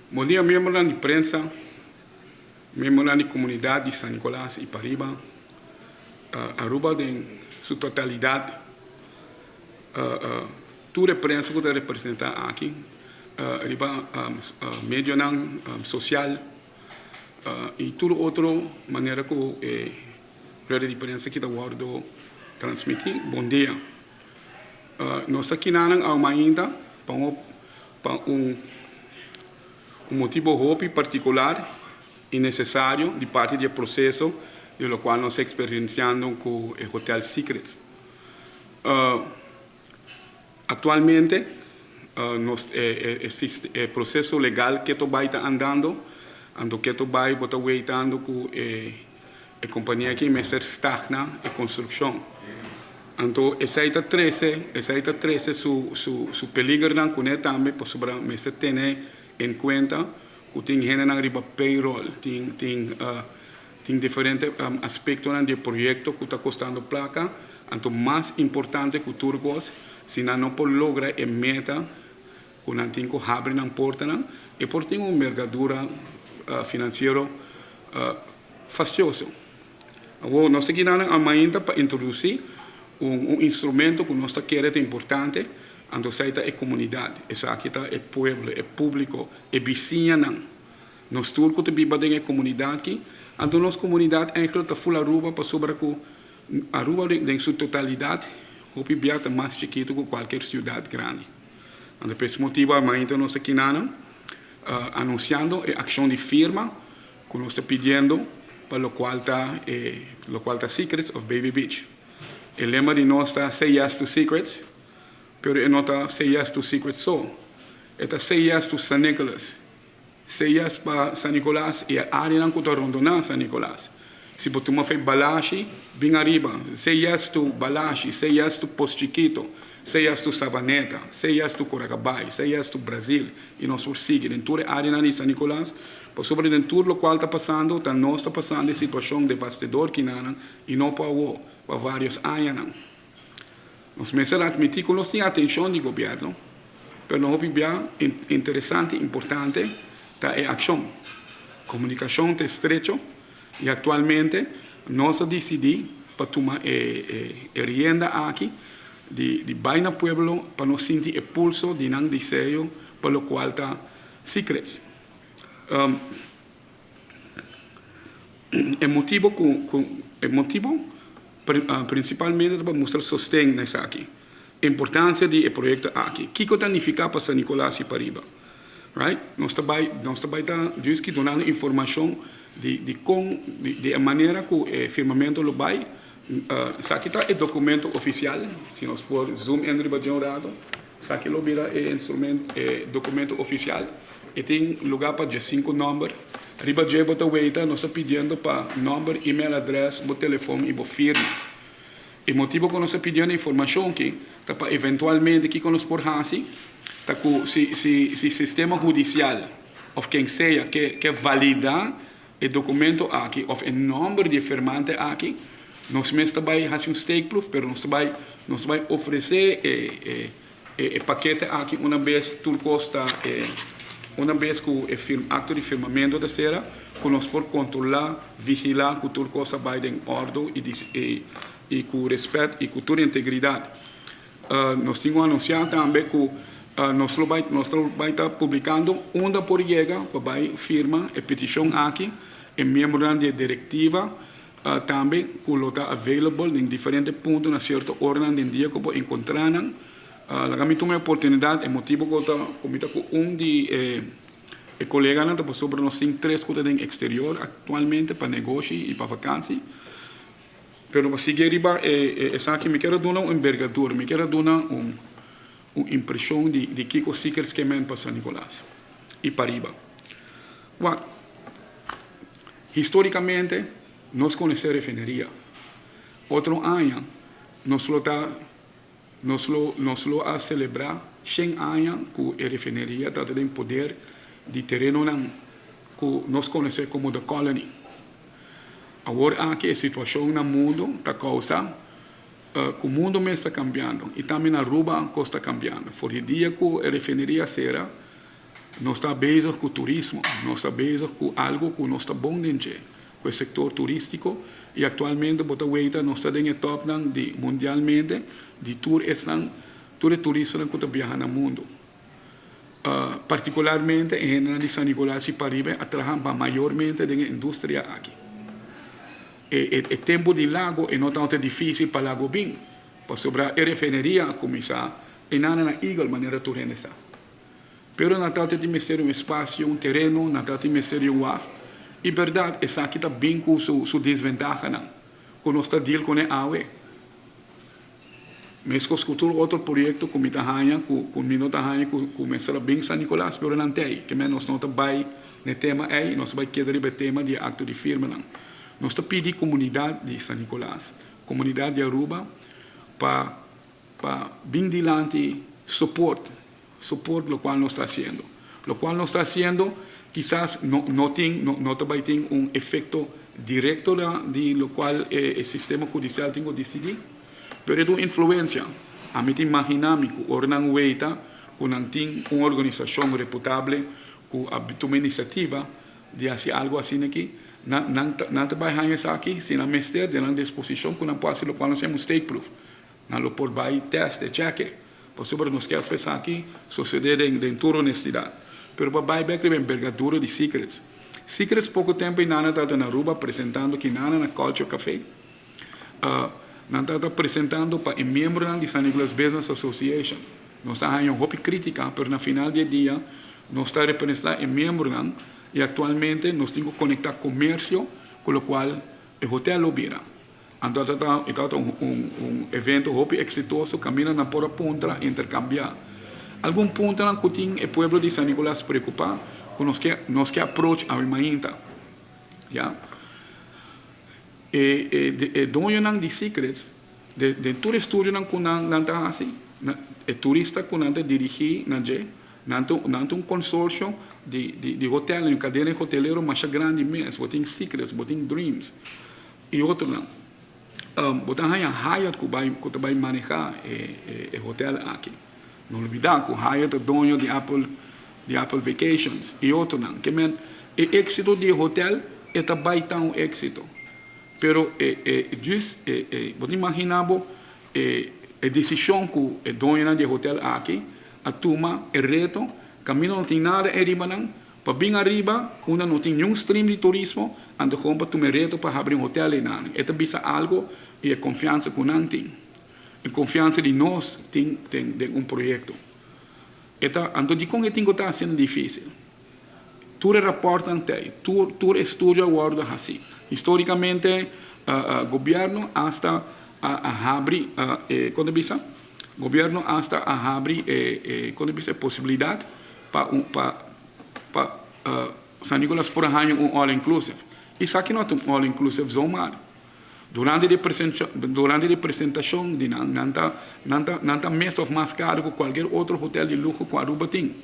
Bon dia miembronan di prensa, miembronan di comunidad di San Nicolas y pariba, Aruba den su totalidad, tur e prensa cu ta representa aki riba medionan social y tur otro manera cu e rueda di prensa aki ta wordo transmiti, bon dia. Nos ta kinanan awe mainta pa pa un motibo hopi particular y necesario di parti di e proceso di locual nos ta experienciando cu e Hotel Secrets. Actualmente nos e proceso legal keto bay ta andando, anto keto bay bo ta weitando cu e. E kompania aki mester stagna e konstrukshon. Anto esei ta trese, esei ta trese su su su peligernan kuné tambe pasobra mester tene en kuenta ku tin hendenan riba payroll, tin tin tin diferente aspektonan di e proyekto ku ta kostando plaka. Anto mas importante ku tur kos, si nan no por logra e meta ku nan tin ku habri nan portanan, e por tin un mergadura finansiero fastioso. Awor nos ta gina nan amainta pa introdusí un instrumento ku nos ta kere ta importante, anto esei ta e komunidat, esaki ta e pueblo, e públiko, e bisiñanan. Nos tur ku ta biba den e komunidat aki, anto nos komunidat eigentlik ta ful Aruba pasobra ku Aruba den su totalidat hopi bia ta mas chikitu ku kualker siudat grandi. Anto pa es motibu amainta nos ta kinanan anunsiando e akshon di firma ku nos ta pidiendo pa lokual ta e lokual ta Secrets of Baby Beach. E lema di nos ta Say Yes to Secrets, pero e no ta Say Yes to Secrets so, e ta Say Yes to San Nicolas. Say Yes pa San Nicolas i e areanan ku ta rondoná San Nicolas. Si bo tuma fe Balashi, bin ariba. Say Yes to Balashi, Say Yes to Pos Chikito, Say Yes to Savaneta, Say Yes to Coracabay, Say Yes to Brazil i nos por sigui den tur e areanan di San Nicolas, pasobra den tur lokual ta pasando ta nos ta pasando e situashon devastedor kinanan i no pa awo, pa varios añanan. Nos mester admití ku nos tin atenshon di gobièrnu, pero no hopi bia interesante i importante ta e akshon. Komunikashon ta estrecho i aktualmente nos a disidí pa tuma e rienda aki di bai na pueblo pa nos sinti e pulso di nan deseo pa lokual ta Secrets. E motibo ku e motibo prinsipalmente ta pa mustra sosten na esaki. Importansia di e proyekto aki. Kiko ta nifiká pa San Nicolas i pariba? Right? Nos ta bai nos ta bai ta djis dunando informashon di di kon di e manera ku e firmamentu lo bai. Esaki ta e dokumento ofisial. Si nos por zoom in riba dje un rato. Esaki lo bira e instrument e dokumento ofisial. E tin lugá pa diesinku nòmber. Riba dje bo ta weita nos ta pidiendo pa nòmber, email adrès, bo telefòn i bo firma. E motibu ku nos ta pidiendo e informashon aki ta pa eventualmente kiko nos por hasi ta ku si si si sistema hudisial òf ken sea ke ke validá e dokumento aki òf e nòmber di e firmante aki, nos mes ta bai hasi un steekproef pero nos ta bai nos ta bai ofresé e e E pakete aki una bes tur kos ta e una bes ku e firm akto di firmamentu ta sera ku nos por kontrolá, vigilá ku tur kos a bai den òrdu i i i ku rèspèt i ku tur integridat. Nos tin ku anunsiá tambe ku nos lo bai nos lo bai ta publikando unda por yega pa bai firma e petishon aki e miembronan di e direktiva Tambe ku lo ta available den diferente punto na sierto oranan den dia ku bo enkontrá nan. Laga mi tuma e oportunidat, e motibu ku ta ku mi ta ku un di e e koleganan ta pasobra nos tin tres ku ta den eksterior aktualmente pa negoshi i pa vakansi. Pero pa sigui riba e esaki mi kier a duna un embergadura, mi kier a duna un un impreshon di di kiko Secrets ke men pa San Nicolas i pariba. Wak. Histórikamente nos konosé refineria. Otro aña nos lo ta nos lo nos lo a selebrá shen aña ku e refineria ta den poder di terenonan ku nos konosé komo The Colony. Awor aki e situashon na mundu ta kousa ku mundu mes ta kambiando i tambe na Aruba kos ta kambiando. For di dia ku e refineria sera. Nos ta bezig ku turismo, nos ta bezig ku algu ku nos ta bon den dje, ku e sektor turístiko i aktualmente bo ta weita nos ta den e tòpnan di mundialmente di tur esnan, tur e turistanan ku ta biaha na mundu. Partikularmente e hendenan di San Nicolas i Paribe a traha mayormente den e industria aki. E tempu di lago e no tabata difísil pa lago bin, pasobra e refineria a kuminsá einan na Eagle manera tur hende sa. Pero nan tabata tin mester di un espasio, un tereno, nan tabata tin mester di un waf. I bèrdat esaki ta bin ku su desventahanan ku nos ta deal kuné awe. Meskos ku tur otro proyekto ku mi ta haña ku ku mi no ta haña ku ku mester a bin San Nicolas, pero nan t'ei. Ke men nos no ta bai n'e tema ei, nos ta bai keda riba e tema di e akto di firmanan. Nos ta pidi komunidat di San Nicolas, komunidat di Aruba pa pa bin dilanti soport Support locual nos ta haciendo. Locual nos ta haciendo kisas no no tin no no ta bay tin un efecto directo na di locual e e sistema judicial tin cu dicidi, pero e ta un influencia. Ami ta imagina mi cu ora nan weita cu nan tin un organisacion reputable cu a tuma iniciativa di haci algo asina aki, nan nan nan ta bay haña esaki si nan mester den nan disposicion cu nan por haci locual nos yama un steekproef. Nan lo por bai test e cheke, pasobra nos kier pa esaki sosodé den tur honestidad. Pero pa bai bek riba enbergadura di Secrets. Secrets poko tempo inana tabata na Aruba presentando kinana na Culture Cafe. Nan tabata presentando pa e miembronan di San Nicolas Business Association. Nos a haña hopi critica, pero na final di e dia nos ta representa e miembronan y actualmente nos tin cu conecta comercio cu locual e hotel lo bira. Anto e tabata un evento hopi eksitoso kaminda nan por a puntra interkambiá. Algun puntonan ku tin e pueblo di San Nicolas preokupá ku nos ke nos ke aproach awe mainta. Ya. E e doñonan di Secrets den tur e estudionan ku nan nan ta hasi e turista ku nan ta dirigí na dje nan ta nan ta un konsorsio di di hotelnan un kadena di hotelero masha grandi mes. Bo tin Secrets, bo tin Dreams. I otronan. Bo ta haña Hyatt ku bai ku ta bai manehá e e hotel aki. No lubidá ku Hyatt ta doño di Apple di Apple Vacations i otronan. Ke men e éksito di e hotel e ta bai ta un éksito. Pero e e djis e e bo ta imaginá bo e e desishon ku e doñonan di e hotel aki a tuma e reto kaminda no tin nada eriba nan Pa bin ariba, unda no tin niun stream di turismo, anto gewoon pa tuma e reto pa habri un hotel einan. E ta bisa algo di e konfiansa ku nan tin. E konfiansa di nos tin den den un proyekto. E ta, anto dikon e tin ku ta asina difisil? Tur e rapòrtnan ta ei, tur tur estudio a wòrdu hasi. Histórikamente gobièrnu asta a a habri e, kon ta bisa? Gobièrnu asta a habri e e, kon ta bisa? E posibilidat Pa un pa pa San Nicolas por a haña un all inclusive. Esaki no ta un all inclusive zomaar. Durante di durante di presentacion di nan, nan ta nan ta nan ta mes of mas caro cu cualkier otro hotel di luho cu Aruba tin.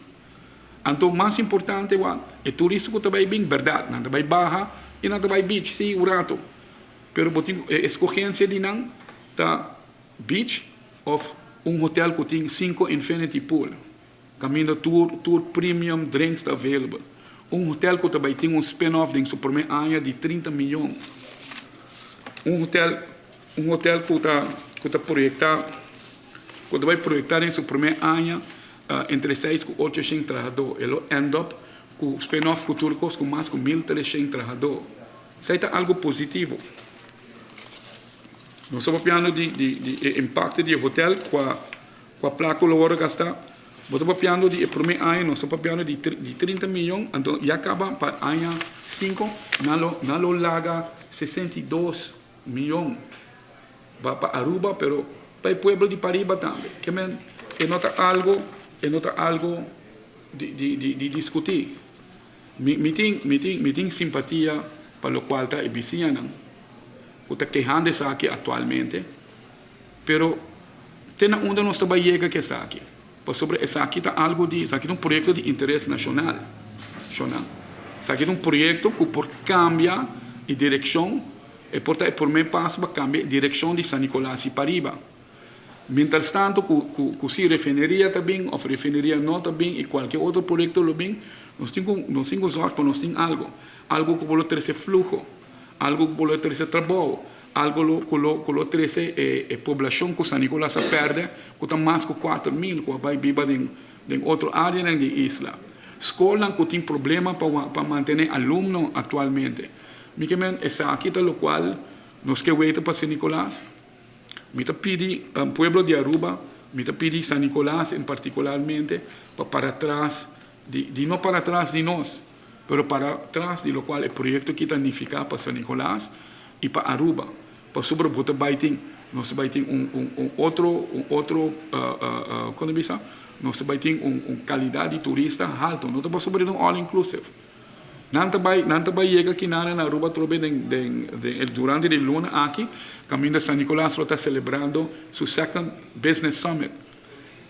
Anto mas importante wak, e turista cu ta bay bin, berdad, nan ta bay baha y nan ta bay beach, si, un rato. Pero bo tin e escogencia di nan ta beach of un hotel cu tin cinco infinity pool. Kaminda tur tur premium drinks ta available. Un hotel ku ta bai tin un spin-off den su prome aña di 30 miyon. Un hotel un hotel ku ta ku ta proyekta ku ta bai proyekta den su prome aña entre seis ku ocho shen trahadó. E lo end up ku spin-off ku tur kos ku mas ku 1300 trahadó. Esei ta algu positivo. Nos ta papiando di di di e impakto di e hotel kua Kua plaka lo wòrdu gastá? Bo ta papiando di e promé aña, nos ta papiando di di 30 miyon, anto ya kaba pa aña sinku nan lo nan lo laga 62 miyon pa pa Aruba, pero pa e pueblo di pariba tambe. Ke men e no ta algo e no ta algo di di di di diskutí. Mi mi tin mi tin mi tin simpatia pa lokual ta e bisiñanan ku ta kehando esaki aktualmente. Pero te na unda nos ta bai yega ku esaki? Pasobra esaki ta algu di, esaki ta un proyekto di interes nashonal. Shonal. Esaki ta un proyekto ku por kambia e direkshon, e por ta e promé paso pa kambia e direkshon di San Nicolas i pariba. Mientras tanto ku si refineria ta bin òf refineria no ta bin i kualke otro proyekto lo bin, nos tin ku zòrg pa nos tin algu. Algu ku por lo trese fluho, algu ku por lo trese trabou, algu ku lo trese e poblashon ku San Nicolas a pèrdè, ku ta mas ku 4000 ku a bai biba den otro área di isla. Skolnan ku tin problema pa mantené alumno aktualmente. Mi ke men, esaki ta lokual nos ke weta pa San Nicolas. Mi ta pidi pueblo di Aruba, mi ta pidi San Nicolas en particularmente, pa para atras, di no para atras di nos, pero para atras di lokual e proyekto aki ta nifiká pa San Nicolas i pa Aruba. Pasobra bo ta bai tin, nos bai tin un otro, kon bisa? Nos bai tin un kalidat di turista altu, no ta pasobra un all inclusive. Nan ta bai yega aki na Aruba trobe den durante di luna aki, kaminda San Nicolas ta selebrando su second business summit.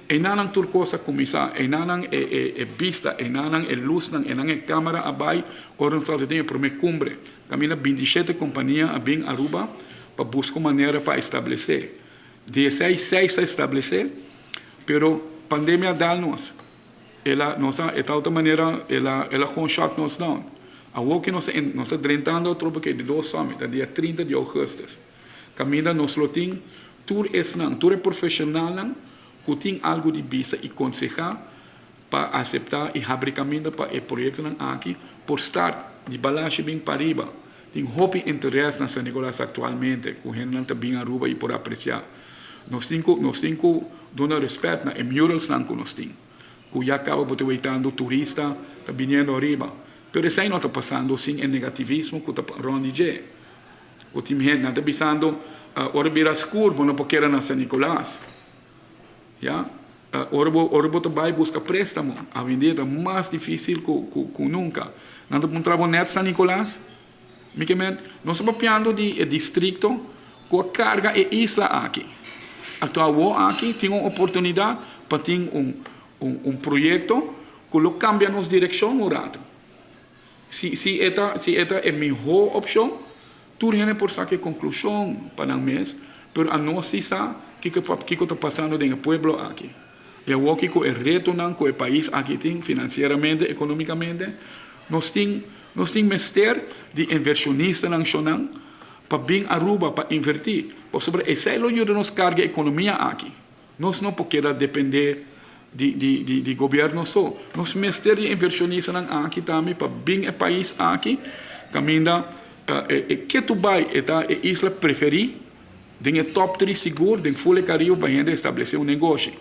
Einan tur kos a kuminsá, einan e bista, einan e lusnan, einan e kámara a bai, ora nos tin e promé kumbre. Kaminda 27 kompania a bin Aruba pa buska manera pa establesé. 16 6 a establesé, pero pandemia a dal nos. El a, nos a, di tal manera, el a gewoon shut nos down. Awor ku nos ta drentando otro ku di dos summit, dia 30 di ougùstùs. Kaminda nos lo tin tur esnan, tur e profeshonalnan ku tin algu di bisa i konsehá pa aseptá i habri kaminda pa e proyektonan aki por start di balashi bin pariba. Tin hopi interes na San Nicolas aktualmente, ku hende ta bin Aruba i por apresiá. Nos tin ku duna rèspèt na e murals nan ku nos tin. Ku ya kaba bo ta weitando turista ta biniendo ariba. Pero esei no ta pasando sin e negativismo ku ta rònt di dje. Ku tin hende ta bisando, ora bira skur, bo no por keda na San Nicolas. Ja? Ora bo ta bai buska préstamo, awendia ta mas difísil ku nunka. Nan ta puntra bo net San Nicolas? Mi ke men, nos ta papiando di e distrikto ku a karga e isla aki. Anto awor aki tin un oportunidat pa tin un proyekto ku lo kambia nos direkshon un ratu. Si e ta e mihó opshon, tur hende por saka konklushon pa nan mes, pero anos sí sa kiko ta pasando den e pueblo aki. I awor ku e retonan ku e pais aki tin finansieramente, ekonómikamente, nos tin mester di invershonistanan shonnan pa bin Aruba pa invertí. Pasobra esei lo yuda nos karga ekonomia aki. Nos no por keda dependé di gobièrnu so. Nos mester di invershonistanan aki tambe pa bin e pais aki, kaminda e ketu bai e ta e isla preferí den e top 3 sigur den full Caribe pa hende establesé un negoshi.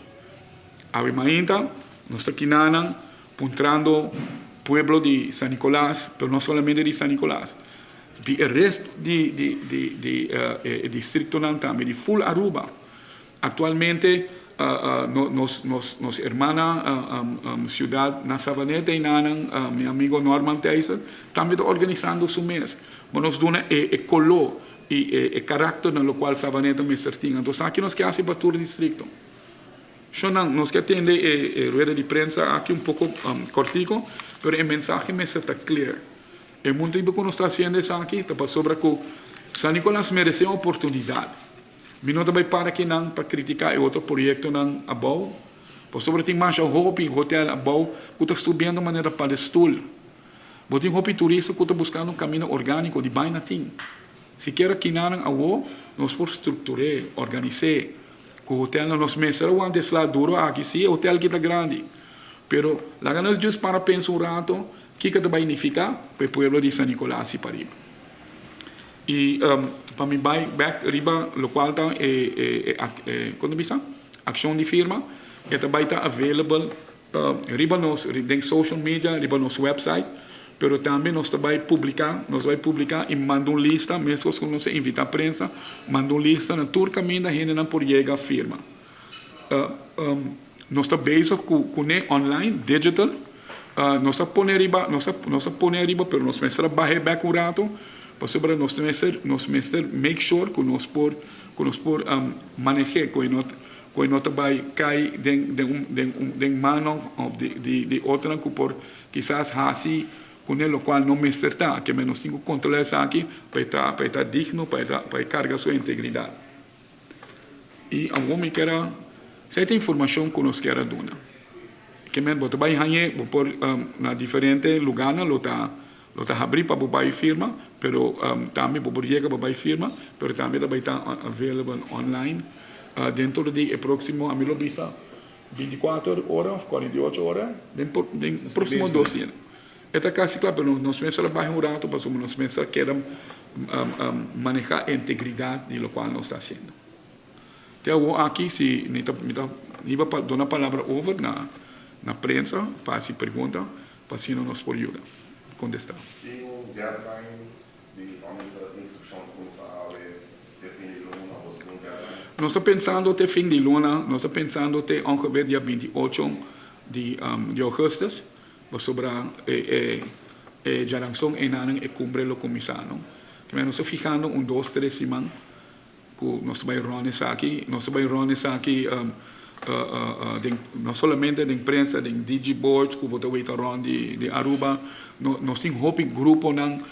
Awe mainta nos ta kinanan puntrando pueblo di San Nicolas, pero no solamente di San Nicolas, di e resto di distritonan tambe, di full Aruba. Aktualmente nos hermana siudat na Savaneta einan, mi amigu Norman Thijssen, tambe ta organisando su mes. Ma nos duna e koló i e karakter na lokual Savaneta mester tin. Anto esaki nos ke hasi pa tur distrito. Shonnan, nos ke atende e rueda di prensa aki un poko kòrtiku, pero e mensahe mester ta clear. E motibu ku nos ta hasiendo esaki ta pasobra ku San Nicolas meresé un oportunidat. Mi no ta bai para akinan pa kritiká e otro proyektonan abou, pasobra tin masha hopi hotel abou ku ta subiendo manera padestul. Bo tin hopi turista ku ta buskando un kaminda orgániko di bai na tin. Sikiera kinanan awo nos por struktur'é, organis'é, ku hotelnan nos mester a wanta e sla duro aki, sí, e hotel aki ta grandi, pero laga nos djis para pensa un rato kiko ta bai nifiká pa e pueblo di San Nicolas i pariba. I pa mi bai bèk riba lokual ta e kon ta bisa? Akshon di firma, e ta bai ta available riba nos den social media, riba nos website, pero tambe nos ta bai publiká i manda un lista, meskos ku nos a invitá prensa, manda un lista na tur kaminda hendenan por yega firma. Nos ta bezig kuné online, digital, nos a pone ariba, pero nos mester a bah'é bèk un ratu, pasobra nos mester make sure ku nos por maneh'é, ku e no ta bai kai den man òf di otronan ku por kisas hasi kuné lokual no mester ta, ke nos tin ku kontrolá esaki pa e ta digno, pa e karga su integridat. I awor mi kier a esei ta informashon ku nos kier a duna. Ke men bo ta bai hañ'é, bo por na diferente lugánan lo ta lo ta habrí pa bo bai firma, pero tambe bo por yega pa bai firma, pero tambe ta bai ta available online dentro di e próksimo, ami lo bisa 24 ora òf 48 ora, den den próksimo dos dia. E ta kasi kla, pero nos mester a baha un rato pasobra nos mester a keda manehá e integridat di lokual nos ta hasiendo. Te awor aki si mi ta mi ta hiba pa duna palabra over na na prensa pa hasi pregunta pa asina nos por yuda kontestá. Tin un deadline di unda instrukshon ta kuminsá awe te fin di luna o tin un deadline? Nos ta pensando te fin di luna, nos ta pensando te ongeveer dia 28 di di augustus pasobra e e e djaranson enanan e kumbre lo kuminsá no. Nos ta fihando un dos tres siman. Ku nos ta bai rònt esaki, nos ta bai rònt esaki den no solamente den prensa, den digiboards ku bo ta weta rònt di Aruba. Nos tin hopi gruponan,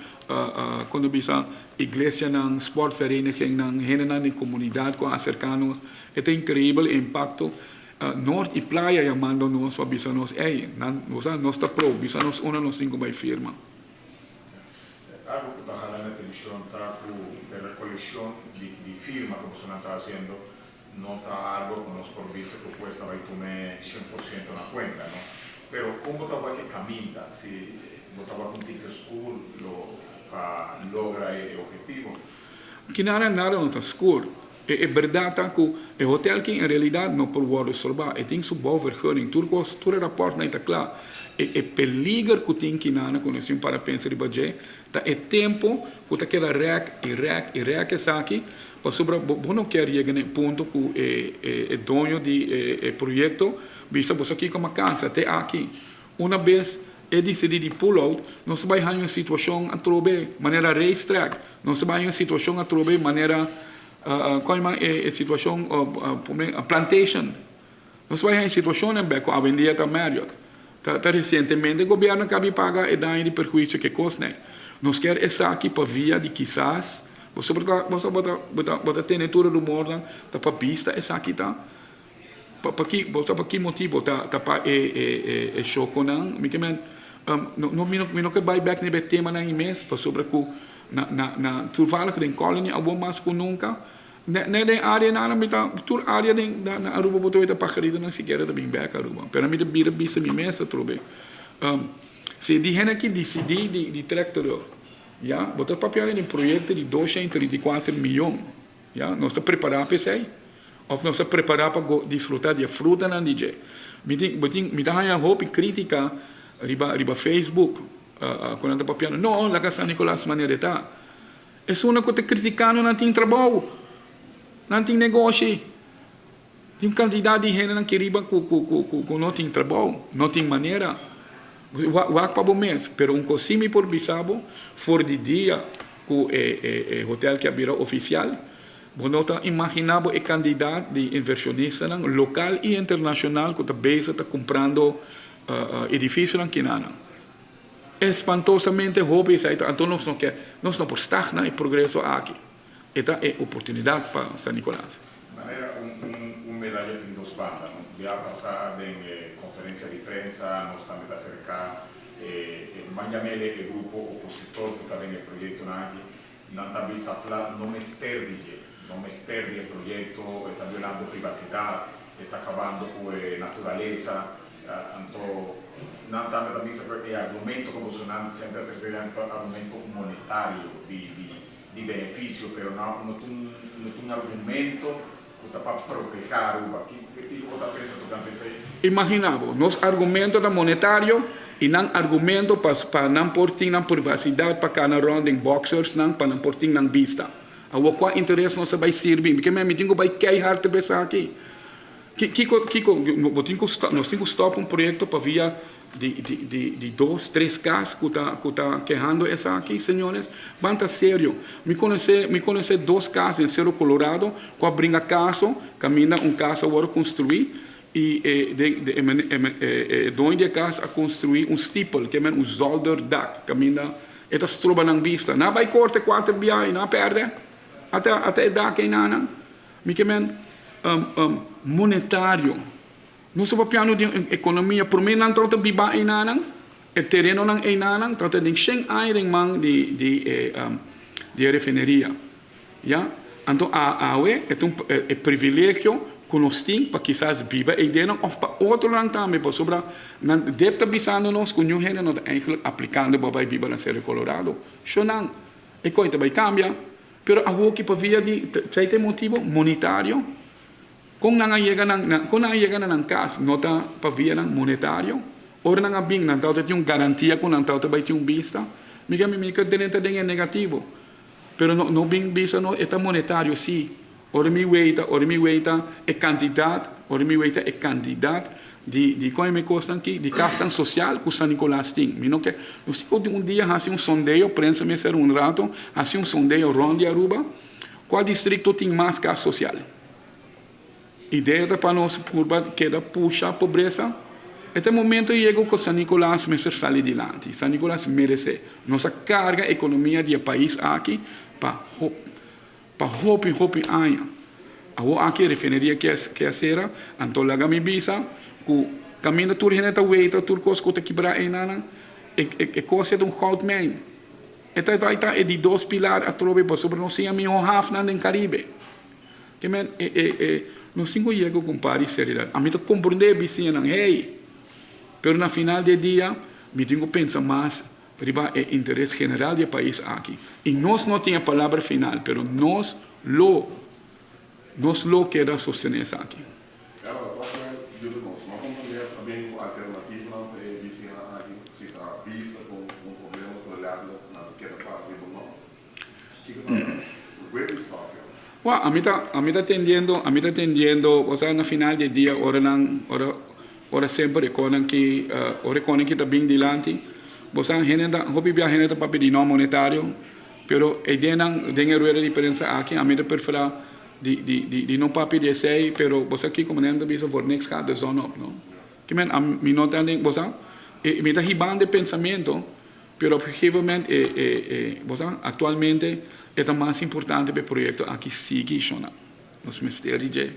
kon ta bisa, iglesianan, sportverenigingnan, hendenan den komunidat ku a aserká nos. E ta inkreibel e impakto. Noord i Playa yamando nos pa bisa nos, ey, nan, nos ta pro, bisa nos unda nos tin ku bai firma. Algo cu ta hala mi atencion ta cu e recoleccion di firma cu bosonan ta haciendo no ta algo cu nos por bisa cu pues ta bay tume 100% na cuenta, no. Pero con bo ta wak e caminda si bo ta wak un tiki oscur lo pa logra e objetivo? Kinara nada no ta scur. E berdad ta cu e hotel aki en realidad no por wordo stroba. E tin su bouwvergunning, tur cos, tur e raportnan ta cla. E peliger cu tin kinana cu nos tin para pensa riba dje ta e tempo cu ta keda rek y rek y rek esaki pasobra bo no kier yega na e punto cu e doño di e proyecto bisa boso kico a cansa te aki. Una bes e disidí di pull out, nos ta bai haña un situashon atrobe manera race track, nos ta bai haña un situashon atrobe manera kon yama e situashon plantation. Nos ta bai haña situashonnan bek ku awendia ta Marriott. Ta resientemente gobièrnu a kabi paga e daño di perhuisio ku e kosnan. Nos kier esaki pa via di kisas, boso ta bo ta tene tur e rumornan, ta pa bista esaki ta. Pa ki bo sa pa ki motibo ta ta pa e e e shokonan? Mi ke men no mi no mi no ke bai bek riba e temanan ei mes pasobra ku na na na toevallig den Colony awor mas ku nunka ne ne den areanan mi ta tur area den na na Aruba bo ta weta pajaritonan sikiera ta bin bek Aruba pero mi ta bira bisa mi mes atrobe si di hende aki disidi di di trek terug ya bo ta papia den proyekto di 234 miyon ya nos ta prepara pa esei. Of nos ta prepará pa disfrutá di e frutanan di dje? Mi tin, bo tin, mi ta haña hopi krítika riba, riba Facebook, ku nan ta papiando, No, laga San Nicolas manera e ta. Esunnan ku ta kritikando nan tin trabou, nan tin negoshi. Tin un kantidat di hendenan aki riba ku, ku, ku, ku, ku no tin trabou, no tin manera. Wak pa bo mes. Pero un kos sí mi por bisa bo, for di dia ku e, e, e hotel ke a bira ofisial, Bo no ta imaginá bo e kandidat di invershonistanan lokal i internashonal ku ta bezig ta kumprando edifisionan kinanan. Espantosamente hopi esei ta, anto nos no ke, nos no por stagna e progreso aki. E ta e oportunidat pa San Nicolas. Manera un un medaya tin dos banda, no? Bia pasá den e konferensia di prensa nos tambe ta serká e e manjamele e grupo opositor ku ta den e proyektonan aki. Nan ta bisa fla no mester di dje, no mester di e proyekto, e ta violando privasidat, e ta kabando ku e naturalesa. Anto nan tambe ta bisa ku e argumento ku bosonan semper a trese dilanti ta argumento monetario di di benefisio, pero no no ta un no ta un argumento ku ta pa protehá Aruba. Kiko bo ta pensa tokante esei? Imagina bo, nos argumento ta monetario y nan argumento pa pa nan por tin nan privacidad pa cana rond den boxers nan pa nan por tin nan bista. Awor cua interes nos a bay sirbi? Mi ke men mi tin cu bay keihard te bes aki. Kiko kiko bo tin cu stop nos tin cu stop un proyecto pa via di di di di dos tres cas cu ta cu ta kehando esaki señores ban ta serio mi conoce mi conoce dos cas den Cerro Colorado cu a bringa caso caminda un cas a worde construi y e den e e e doño di e cas a construi un stipel ke men un zolder dak caminda e ta stroba nan bista nan a bay corte cuater bia y nan a perde ata ata e dak eynan mi ke men. monetario. Nos ta papiando di un ekonomia, promé nan tabata biba einanan, e terenonan einanan tabata den shen aña den man di di e di e refineria. Ya, anto awe e ta un e privilegio ku nos tin pa kisas biba eidenan òf pa otronan tambe pasobra nan deb ta bisando nos ku niun hende no ta eigenlijk aplikando pa bai biba na Cerro Colorado. Shonnan, e koi ta bai kambia, pero awoki pa via di, esei ta e motibo? Monetario. Kon nan a yega nan, kon nan a yega na nan kas no ta pa vianan monetario? Ora nan a bin nan tabata tin un garantia ku nan tabata bai tin un bista? Mi ke mi ke drenta den e negativo, pero no no bin bisa no e ta monetario si. Ora mi weita, ora mi weita e kantidat, ora mi weita e kantidat di di kon e mi kosnan ki di kasnan sosial ku San Nicolas tin. Mi no ke nos tin ku un dia hasi un sondeo, prensa mester un rato hasi un sondeo rond di Aruba, kua distrikto tin mas kas sosial? Idea ta pa nos purba keda pusha pobresa. E ta e momento yega ku San Nicolas mester sali dilanti. San Nicolas merece. Nos a carga economia di e pais aki pa pa hopi hopi aña. Awor aki e refineria ke a cera, anto laga mi bisa ku caminda tur hende ta weita tur cos ku ta kibra einanan, e e cos e ta un goudmijn. E ta bai ta e di dos pilar atrobe pasobra nos tin a miho hafnan den Caribe. Ke men e e e nos tin ku yega ku un par di seriedad. Ami ta komprondé e bisiñanan, hey! Pero na final di e dia mi tin ku pensa mas riba e interes general di e pais aki. I nos no tin e palabra final, pero nos lo, nos lo keda sostené esaki. Claro, toch wel yuda nos. No comprende ta bin cu alternativanan pa e bisiñanan aki, si ta bista cu un problema cu letterlijk nan ta keda para riba no. Kiko ta where do we stop here? Well, ami ta, ami ta tendiendo, ami ta tendiendo, bo sa na final di e dia ora nan, ora, ora semper e konan ki, ora e konan ki ta bin dilanti, bo sa hende ta, hopi bia hende ta papia di no monetario, pero e ideanan den e rueda di prensa aki ami ta prefera di, di, di, di no papia di esei, pero bo sa kiko manera nan ta bisa voor niks gaat de zon op, no? Ki men, mi no ta den, bo sa, e, mi ta hibando e pensamento, Pero op gegeven moment e e e bo sa actualmente e ta mas importante pa e proyecto aki sigui shona. Nos mester di dje.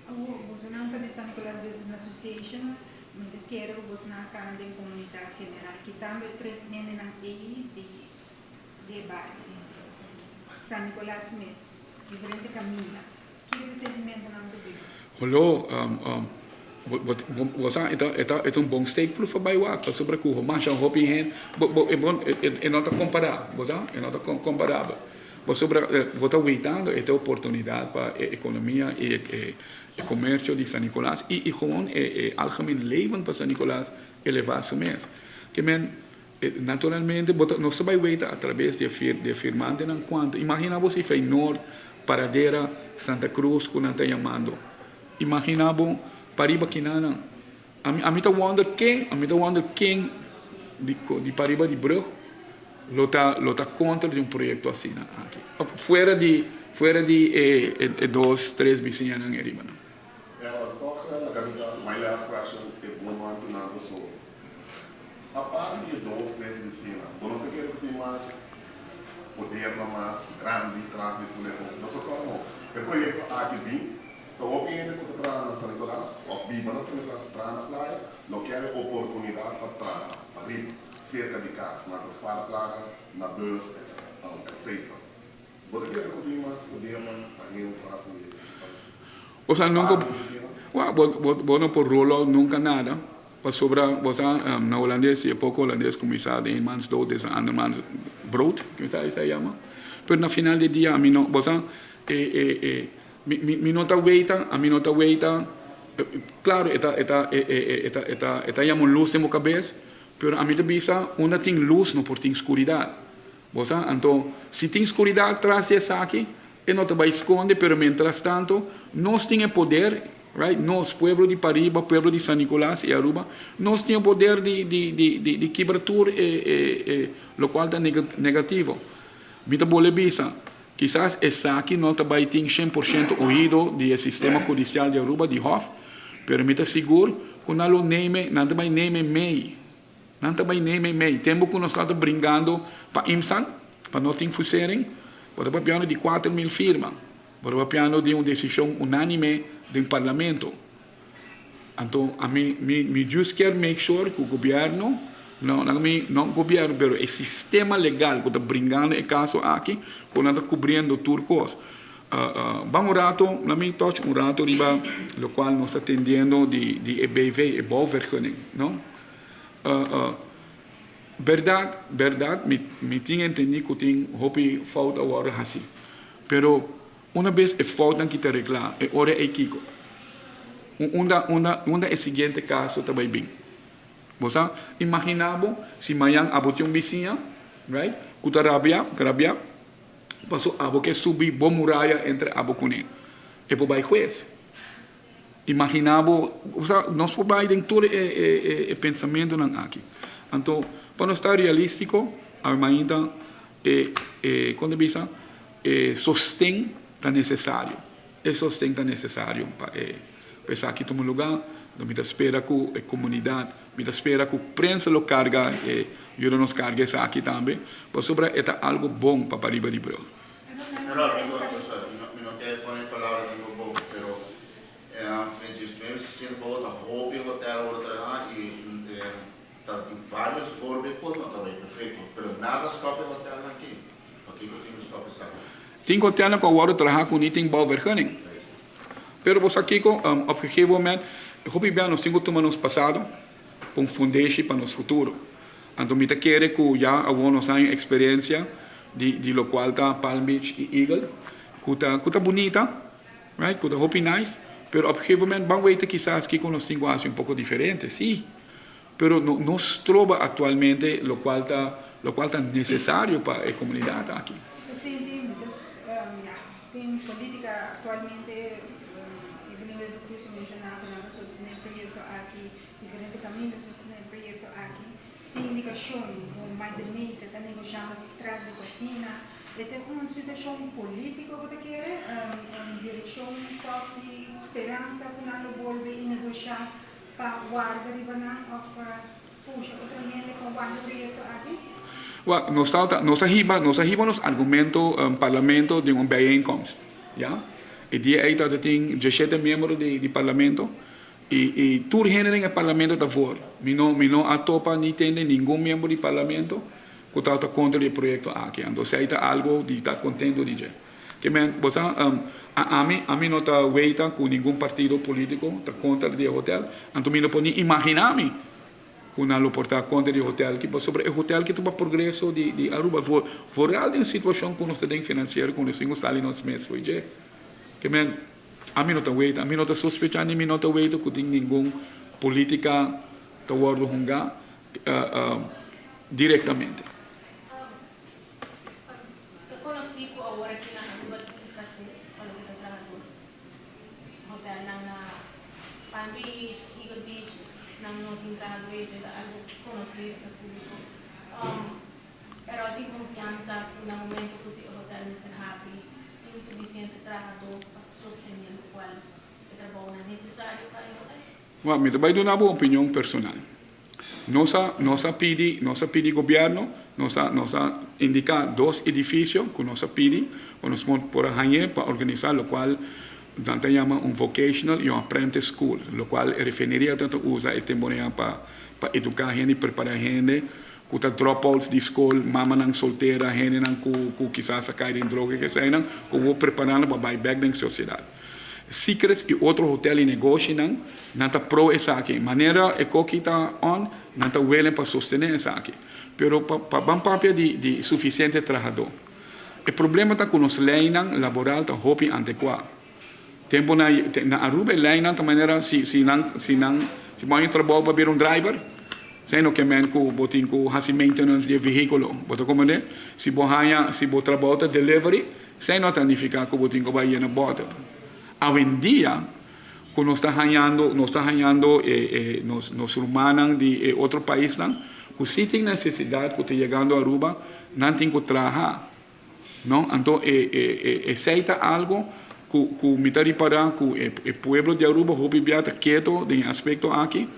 Awor, bosonan ta di San Nicolas Business Association, mi ta kere ku bosonan a kana den komunidat general, kitando e tres hendenan ei di di e bario San Nicolas mes, diferente kaminda. Kiko ta sentimentonan ku biba? Holó, bo sa, e ta e ta un bon steekproef pa bai wak, pasobra ku masha hopi hende, bo bo e bon e no ta kompará, bo sa, e no ta komparabel, pasobra bo ta weitando e ta oportunidat pa e ekonomia i e e komersio di San Nicolas i i gewoon e e algemeen leven pa San Nicolas elevá su mes. Ke men Naturalmente bo ta, nos ta bai weita atrabes di e fir, di e firmantenan kuantu. Imagina bo si Feyenoord, Paradera, Santa Cruz ku nan ta yamando. Imagina bo pariba kinanan. Ami, ami ta wonder ken, ami ta wonder ken di, di pariba di brug lo ta, lo ta kontra di un proyekto asina aki. Fuera di, fuera di e, e, e dos, tres bisiñanan e riba nan. Pero toch laga mi ta, my last question, e boman ku nan ta so. Aparte di e dos tres bisiñanan, bo no ta kere ku tin mas podernan mas grandi tras di Fullerton? No so kòrda no. E proyekto aki bin ta hopi hende ku ta traha na San Nicolas òf biba na San Nicolas, traha na playa, lo kere oportunidat pa traha pariba, serka di kas, nan ta spara plaka na bus, etcetera. Bo ta kere ku tin mas podernan aheno tras di San Osea nunka, bo no por rule out nunka nada. Pasobra bo sa na holandes si e poko holandes kuminsá den e mans dood is een ander mans brood, kuminsá esei yama. Pero na final di dia ami no, bo sa e e e mi mi mi no ta weita, ami no ta weita, klaro e ta e ta e e e ta e ta e ta yama un lus den bo kabes, pero ami ta bisa unda tin lus no por tin skuridat. Bo sa, anto si tin skuridat tras di esaki, e no ta bai skonde, pero mientras tanto nos tin e poder, right, nos, pueblo di Pariba, pueblo di San Nicolas y Aruba, nos tin e poder di di di di di kibra tur e e e locual ta negativo. Mi ta bole bisa, kisas esaki no ta bai tin 100% oido di e sistema hudicial di Aruba, di Hof, pero mi ta sigur cu nan lo neem, nan ta bai neem e mei. Nan ta bai nei mei mei. Tempu ku nos tabata bringando pa IMSAN, pa no tin fusering, bo ta papiando di 4000 firma. Bo ta papiando di un desishon unánime den parlamento. Anto ami mi mi just kier make sure ku gobièrnu, no laga mi no gobièrnu pero e sistema legal ku ta bringando e kaso aki ku nan ta kubriendo tur kos. Ban un rato, laga mi touch un rato riba lokual nos ta tendiendo di di e BV, e bouwvergunning, no. Bèrdat, bèrdat mi mi tin entendí ku tin hopi fout a wòrdu hasí. Pero una bes e foutnan ki ta reglá, e ora ei kiko? Unda unda unda e siguiente kaso ta bai bin? Bo sa imaginá bo si mañan abo tin un bisiña, right, ku ta rabia, rabiá, paso abo ke subi bo muraya entre abo kuné. E por bai hues. Imaginá bo, bo sa, nos por bai den tur e pensamentunan aki. Anto, pa nos ta realístiko, awe mainta e, e, kon ta bisa, e sosten ta nesesario. E sosten ta nesesario pa e, pa esaki tuma lugá. Anto mi ta spera ku e komunidat, mi ta spera ku prensa lo karga e, yuda nos karga esaki tambe, pasobra e ta algu bon pa pariba di brug. Pero amigo, mi no ke pone palabra den bo boca, pero en 1960 bo ta hopi hotel awor traha y ta di varios forma por no ta bay perfecto, pero nada stop e hotelnan aki. Pakico tin cu stop esaki? Tin hotelnan cu a wordo traha cu ni tin bouwvergunning. Pero bo sa kico, op gegeven moment, hopi bia nos tin cu tuma nos pasado pa un fundeshi pa nos futuro. Anto mi ta kere ku ya awor nos haña eksperensia di di lokual ta Palm Beach i Eagle ku ta ku ta bunita, right, ku ta hopi nice, pero op gegeven moment ban weten kisas kiko nos tin ku hasi un poko diferente, si, pero no no stroba aktualmente lokual ta lokual ta nesesario pa e komunidat aki. Presidente, mi ta ya, den politica actualmente Evelyn Wever-Croes a menciona cu nan ta sostene e proyecto aki. Diferente kaminda sostené e proyekto aki. Tin indikashon ku Mike de Meza ta negoshando tras di kortina. E ta un situashon polítiko ku ta kere un direkshon tòg di speransa ku nan lo bolbe i negoshá pa warda riba nan òf pa pusha otro hende pa warda e proyekto aki? Wak, nos ta nos a hiba nos a hiba nos argumento parlamento den un bijeenkomst, ya. E dia ei tabata tin diesshete miembro di di parlamento. I i tur hende den e parlamento ta voor. Mi no mi no a topa ni tende ningun miembro di parlamento ku tabata kontra di e proyekto aki. Anto esei ta algo di ta kontento di dje. Ke men, bo sa, a ami ami no ta weita ku ningun partido politiko ta kontra di e hotel. Anto mi no por ni imaginá mi ku nan lo por ta kontra di e hotel aki pasobra e hotel aki ta pa progreso di di Aruba. Voor vooral den situashon ku nos ta den finansiero ku nos tin ku sali nos mes fo'i dje. Ke men. Ami no ta weta, ami no ta sospecha ni mi no ta weta ku tin ningun politica ta wordo hunga directamente. Ta konosí ku awor aki na Aruba tin eskases pa loke ta trahador. Hotelnan na Palm Beach, Eagle Beach, nan no tin trahador i esei ta algu konosí pa públiko. Pero tin konfiansa ku na momento ku si e hotel mester habri, tin sufisiente trahadó pa sostené lokual e trabounan nesesario pa e hotel? Wak, mi ta bai duna bo opinion personal. Nos a nos a pidi nos a pidi gobièrnu, nos a nos a indiká dos edifisio ku nos a pidi ku nos por por a hañ'é pa organisá lokual nan ta yama un vocational i un apprentice school, lokual e refineria ta ta usa e temponan pa pa eduká hende i prepará hende ku ta dropouts di skol, mamanan soltera, hendenan ku ku kisas a kai den droga i eseinan, ku bo prepará nan pa bai bèk den sosiedat. Secrets i otro hotel i negoshinan, nan ta pro esaki. Manera e koki ta on, nan ta willing pa sostené esaki. Pero pa pa ban papia di di sufisiente trahadó. E problema ta ku nos leinan laboral ta hopi antekuá. Tempu na na Aruba e leinan ta manera si si nan si nan si bo haña trabou pa bira un driver esei no ke men ku bo tin ku hasi maintenance di e vehíkulo bo ta komprende si bo haña si bo trabou ta delivery esei no ta nifiká ku bo tin ku bai yena bòter awendia ku nos ta hañando nos ta hañando e e nos nos rumannan di e otro paisnan ku si tin nesesidat ku ta yegando Aruba nan tin ku traha. No, anto e e esey ta algo cu cu mi ta ripara cu e e pueblo di Aruba hopi bia ta keto den e aspecto aki,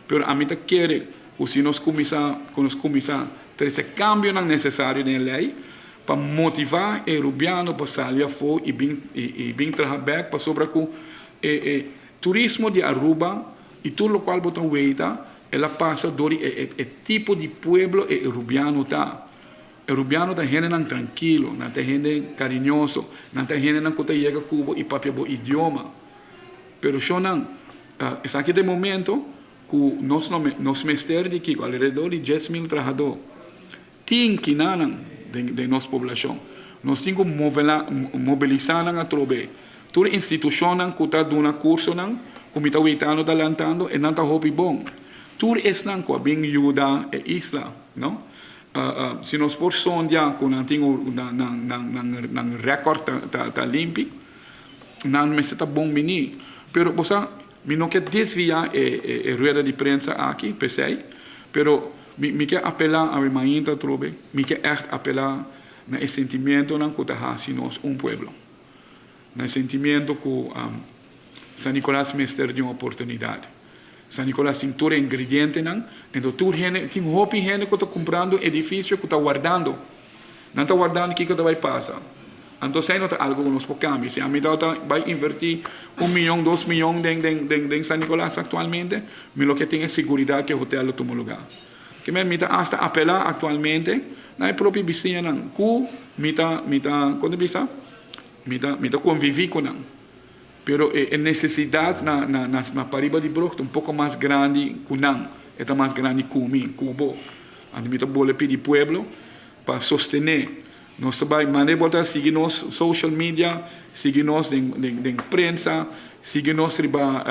pero ami ta kere cu si nos cuminsa cu nos cuminsa trece cambionan necesario den e ley, pa motivá e rubiano pa sali afó i bin i bin traha bèk pasobra ku e e turismo di Aruba i tur lokual bo ta weita el a pasa dor di e e e tipo di pueblo e rubiano ta. E rubiano ta hendenan trankilo, nan ta hende kariñoso, nan ta hendenan ku ta yega ku bo i papia bo idioma. Pero shonnan, esaki ta e momento ku nos no nos mester di kiko? Alrededor di 10,000 trahadó tin kinanan den den nos poblashon. Nos tin ku mobilisá nan atrobe. Tur institushonnan ku ta duna kursonan ku mi ta weitando ta lantando e nan ta hopi bon. Tur esnan ku a bin yuda e isla, no? Si nos por sondia ku nan tin nan rèkòrt ta limpi, nan mester ta bon bini. Pero bo sa, mi no ke desviá e rueda di prensa aki p'esei, pero mi ke apelá awe mainta atrobe, mi ke ègt apelá na e sentimientonan ku ta hasi nos un pueblo. Na e sentimiento ku San Nicolas mester di un oportunidat. San Nicolas tin tur e ingredientenan, ento tur hende, tin hopi hende ku ta kumprando edifisio ku ta wardando. Nan ta wardando kiko ta bai pasa. Anto esei no ta algu ku nos por kambia. Si ami tabata bai invertí un miyon, dos miyon den den den den San Nicolas aktualmente, mi lo ke tin e siguridat ku e hotel lo tuma lugá. Ke men mi ta asta apelá aktualmente na e propio bisiñanan ku mi ta mi ta kon ta bisa? Mi ta mi ta konviví ku nan. Pero e e nesesidat na na na na pariba di brug ta un poko mas grandi ku nan. E ta mas grandi ku mi, ku bo. Anto mi ta bole pidi pueblo pa sostené. Nos ta bai manda e bo ta sigui nos social media, sigui nos den den den prensa, sigui nos riba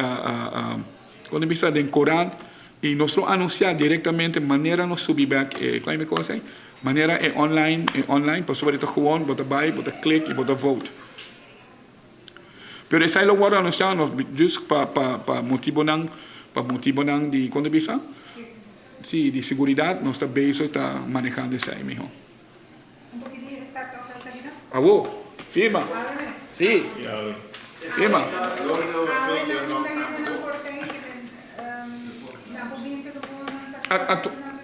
kon ta bisa den korant i nos lo anunsiá direktamente manera nos subi bèk e kua mi kos ei? Manera e online e online pasobra e ta gewoon bo ta bai bo ta klik i bo ta vote. Pero esei lo wòrdu anunsiá nos just pa pa pa motibonan pa motibonan di kon ta bisa? Sí, di seguridat nos ta bezig ta manehando esei miho. Un poki di start of esaki no? Awo, firma. Sí, firma.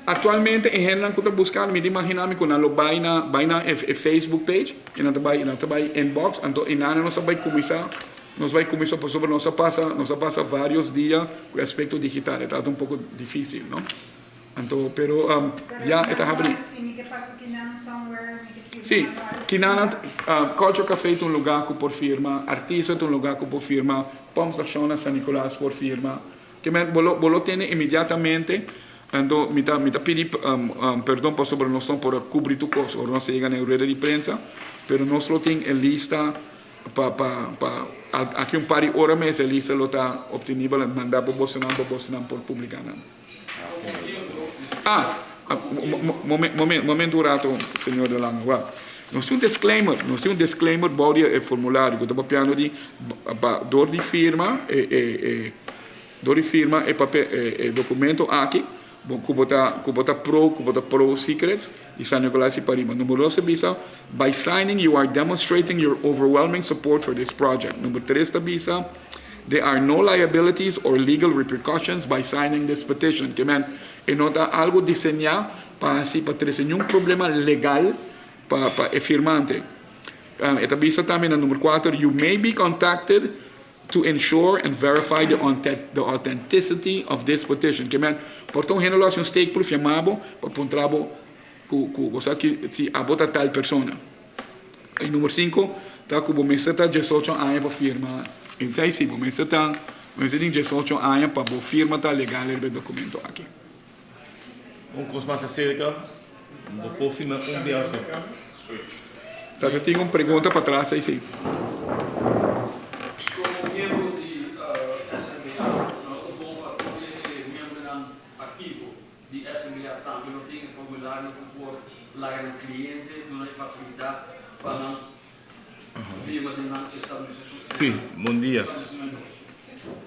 Actualmente e hendenan cu ta buscando mi ta imagina mi cu nan lo bay na bay na e Facebook page y nan ta bay nan ta bay inbox anto y nan nos a bay cuminsa nos bay cuminsa pasobra nos a pasa nos a pasa varios dia cu e aspecto digital e tabata un poco dificil no anto pero ya e ta habri. Si, kinan Culture Cafe ta un lugar cu por firma, Artista ta un lugar cu por firma, Pump Station na San Nicolas por firma. Ke men bo lo bo lo tene inmediatamente, anto mi ta mi ta pidi perdon pasobra nos no por a kubri tur kos ora nos a yega na e rueda di prensa, pero nos lo tin e lista pa pa pa aki un par di ora mes e lista lo ta obtenibel en manda pa bosonan pa bosonan por publica nan. Ah, momen momento un rato señor De Lange, wak. Nos tin un disclaimer, nos tin un disclaimer bou di e formulario ku ta papiando di pa dor di firma e e e dor di firma e papel e e documento aki bo ku bo ta ku bo ta pro ku bo ta pro secrets di San Nicolas y pariba. Number dos ta bisa by signing you are demonstrating your overwhelming support for this project. Number tres ta bisa there are no liabilities or legal repercussions by signing this petition. Ke men e no ta algo diseñá pa hasi pa trese niun problema legal pa pa e firmante. E ta bisa tambe na number kuater, You may be contacted to ensure and verify the the authenticity of this petition. Ke men, por ta un hende lo hasi un steekproef yama bo pa puntra bo ku ku bo sa ki si abo ta tal persona. I number sinku ta ku bo mester ta diesocho aña pa firma. Esei si, bo mester ta bo mester tin diesocho aña pa bo firma ta legal riba e dokumento aki. Un kos mas aserka, bo por firma un bia so. Ta ta tin un pregunta patras ei si. Komo miembro di SMBA, no ta bon pa tur e miembronan aktivo di SMBA tambe no tin e formulario ku por laga nan kliente duna e fasilidat pa nan firma den nan establecimento. Sí, bon dia.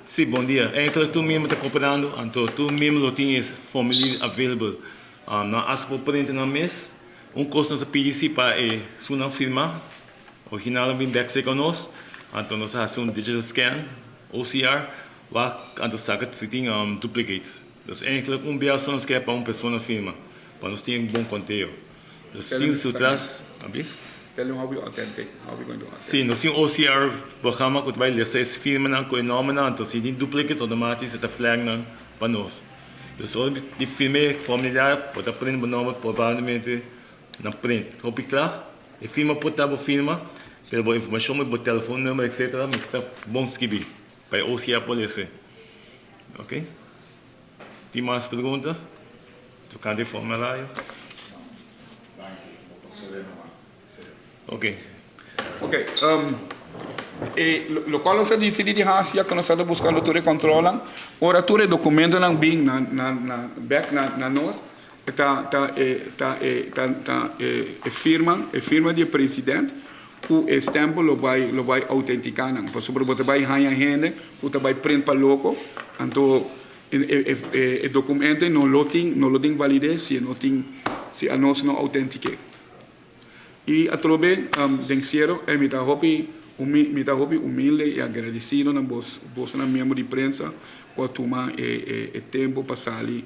Sí, bon dia. Enkele tur miembro ta cooperando, anto tur miembro lo tin e formulier available. Nan hasta por print nan mes. Un cos nos a pidi si pa e esunnan firma, original nan bin bek cerca nos, anto nos a haci un digital scan, OCR, wak anto saca si tin duplicates. Dus enkele un bia so nos ke pa un persona firma, pa nos tin un bon conteo. Dus tin su tras, abi? Tell them how we authentic, how we going to authentic. Si, nos tin OCR programa ku ta bai lesa e firmanan ku e nòmbernan, anto si tin duplicates outomatisch e ta flag nan pa nos. Dus ora di firma e formulario bo ta print bo nòmber probablemente na print. Hopi kla, e firma por ta bo firma, pero bo informashon, bo telefonnummer etc. Mester ta bon skibí pa e OCR por lesa. Ok. Tin mas pregunta tokante e formulario? Danki, bo procede nomás. Ok. Ok, e lokual nos a disidí di hasi ya ku nos a ta buskando tur e kòntròlnan, ora tur e dokumentonan bin na bèk na nos, ta e ta e ta ta e e firma e firma di e president ku e stèmpel lo bai outentiká nan, pasobra bo ta bai haña hende ku ta bai print pa loko, anto e dokumento no lo tin valides si no tin si anos no outentik'é. I atrobe, den siero, mi ta hopi humilde i agradesido na boso, na miembro di prensa, ku a tuma e tempu pa sali.